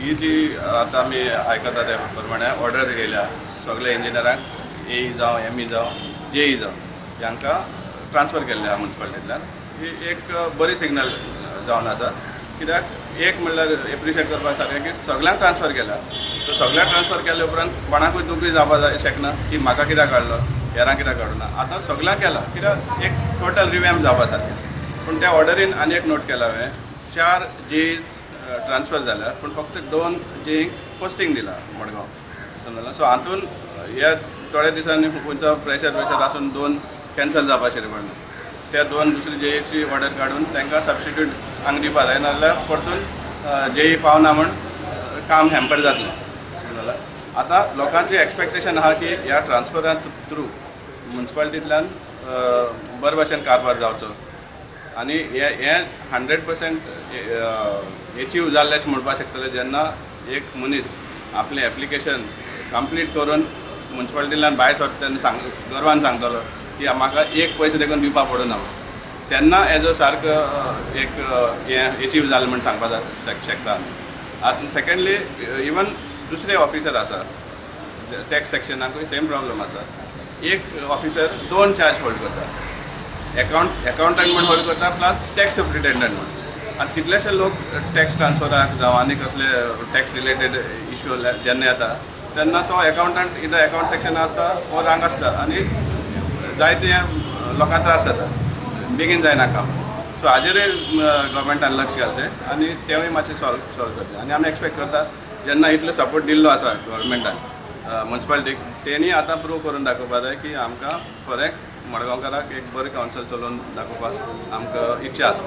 ही जी आतां आमी आयकता त्या प्रमाणे ऑर्डर येयल्या सगळे इंजिनियरांक, ए जावं, एम ई जावं, जे ई जावं, हांकां ट्रान्सफर केल्ले आहा मुन्सिपालिटींतल्यान. ही एक बरी सिग्नल जावन आसा. कित्याक एक म्हणल्यार एप्रिशिएट करपाक सारकें की सगळ्यांक ट्रान्सफर केल्या. सो सगळ्यांक ट्रान्सफर केल्या उपरांत कोणाकूय दुखी जावपाक शकना की म्हाका कित्याक काडलो, हेरांक कित्याक काडूना. आतां सगळ्यांक केला कित्याक एक टोटल रिव्हॅम्प जावपा सारकें. पूण त्या ऑर्डरीन आनी एक नोट केला हांवें, 4 जेईज ट्रान्सफर जाल्या पूण फक्त 2 जेईंक पोस्टींग दिला मडगांव, समजला. सो हातून ह्या थोड्या दिसांनी खंयचो प्रेशर प्रेशर आसून 2 कॅन्सल जावपाचें पडना. त्या 2 दुसरी जेईची ऑर्डर काडून तांकां सबस्टिट्यूट हांगा दिवपा जाय, नाजाल्यार परतून जेई पावना म्हूण काम हॅम्पर जातलें, समजला. आतां लोकांची एक्सपेक्टेशन आहा की ह्या ट्रान्सफरा थ्रू मुन्सिपालिटींतल्यान बरे भशेन कारभार जावचो आनी हें 100% एचीव जाल्लें अशें म्हणपाक शकतलें जेन्ना एक मनीस आपलें एप्लिकेशन कंप्लीट करून मुन्सिपालिटींतल्यान भायर सरता तेन्ना गर्वान सांगतलो की म्हाका एक पयशे देखून दिवपाक पडना, तेन्ना एजो सारको एक हें एचीव जालें म्हूण सांगपाक शकता आमी. आतां सेकेंडली इवन दुसरे ऑफिसर आसा टॅक्स सेक्शनाकूय सेम प्रॉब्लम आसा. एक ऑफिसर 2 चार्ज होल्ड करता, एकाउंटंट म्हूण होल्ड करता प्लस टॅक्स सुप्रिटेंडंट म्हूण. आनी कितलेशे लोक टॅक्स ट्रान्सफराक जावं आनी कसले टॅक्स रिलेटेड इशू जेन्ना येता तेन्ना तो एकाउंटंट इधर एकाउंट सेक्शन आसता वो हांगा आसता आनी जायते लोकांक त्रास जाता, बेगीन जायना काम. सो हाजेरूय गव्हर्मेंटान लक्ष घालचें आनी तेंवूय मातशें सॉल्व करचें. आनी आमी एक्सपेक्ट करता जेन्ना इतलो सपोर्ट दिल्लो आसा गव्हर्मेंटान मुन्सिपालिटीक, तेणी आतां प्रूव करून दाखोवपा जाय की आमकां फरक मडगांवकाराक एक बरें कावन्सील चलोवन दाखोवपाक आमकां इच्छा आसा.